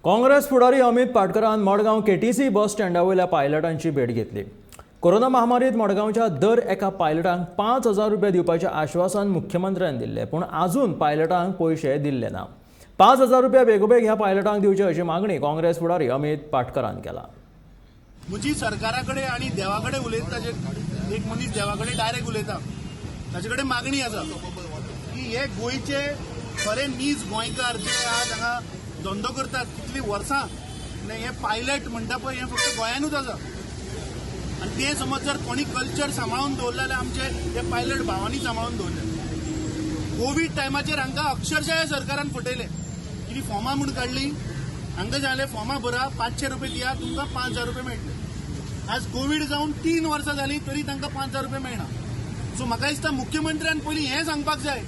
काँग्रेस फुडारी अमित पाटकरान मडगांव केटीसी बस स्टँडा वयल्या पायलटांची भेट घेतली. कोरोना महामारीत मडगांवच्या दर एका पायलटांक 5,000 रुपया दिवपाचें आश्वासन मुख्यमंत्र्यान दिल्लें, पूण आजून पायलटांक पयशे दिल्ले ना. 5,000 रुपया बेगोबेग ह्या पायलटांक दिवचे अशी मागणी काँग्रेस फुडारी अमित पाटकरान केला. म्हजी सरकारा कडेन आनी देवा कडेन उलयता, जे एक मनीस देवा कडेन डायरेक्ट उलयता, ताचे कडेन मागणी आसा की हे गोंयचे खरे नीज गोंयकार जे आज हांगा धंदो करतात कितलीं वर्सां, हे पायलट म्हणटा पळय, हें फक्त गोंयानूच आसा. आनी तें समज जर कोणी कल्चर सांबाळून दवरलें जाल्यार आमचे ते पायलट भावांनी सांबाळून दवरले. कोवीड टायमाचेर हांकां अक्षरशः सरकारान फटयले. कितें फॉर्मां म्हूण काडली, हांकां सांगलें फॉर्मां भरा, 500 रुपया दिया, तुमकां 5,000 रुपया मेळटले. आज कोवीड जावन 3 वर्सां जालीं तरी तांकां 5,000 रुपया मेळना. सो म्हाका दिसता मुख्यमंत्र्यान पयलीं हें सांगपाक जाय,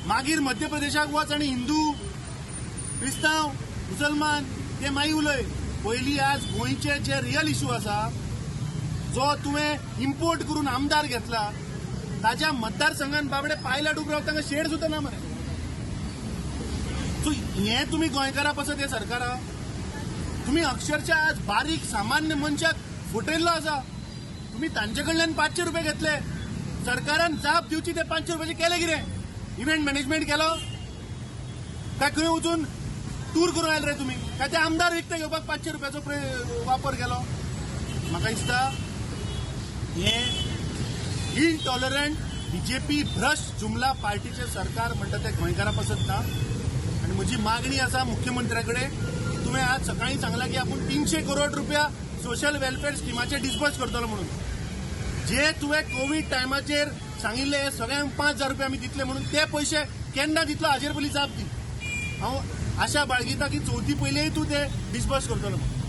मागीर मध्य प्रदेशाक वच आनी हिंदू, क्रिस्तांव, मुसलमान ते मागीर उलय. पयलीं आज गोंयचे जे रियल इशू आसा, जो तुवें इम्पोर्ट करून आमदार घेतला, ताच्या मतदारसंघान बाबडे पायलट उबे रावता, तांकां शेड सुद्दां ना मरे. सो हें तुमी गोंयकारा पासत हे सरकारा तुमी अक्षरशः आज बारीक सामान्य मनशाक फटयल्लो आसा. तुमी तांचे कडल्यान 500 रुपया घेतले. सरकारान जाप दिवची, ते 500 रुपयाचे केले कितें? इव्हेंट मॅनेजमेंट केलो काय खंय वचून टूर करून आयले रे तुमी? काय ते आमदार विकते घेवपाक 500 रुपयाचो वापर केलो? म्हाका दिसता हें इनटॉलरंट बीजेपी भ्रश्ट जुमला पार्टीचें सरकार म्हणटा तें गोंयकारा पासत ना. आनी म्हजी मागणी आसा मुख्यमंत्र्या कडेन की तुवें आज सकाळीं सांगलां की आपूण 300 करोड रुपया सोशल वेलफेअर स्किमाचेर डिस्बर्स करतलो म्हणून. जे तुवें कोवीड टायमाचेर सांगिल्ले सगळ्यांक 5,000 रुपया आमी दितले म्हणून, ते पयशे केन्ना दितलो हाजेर पयलीं जाप दी. हांव आशा बाळगिता की चवथी पयलीं तूं ते डिस्बर्स करतलो म्हणून.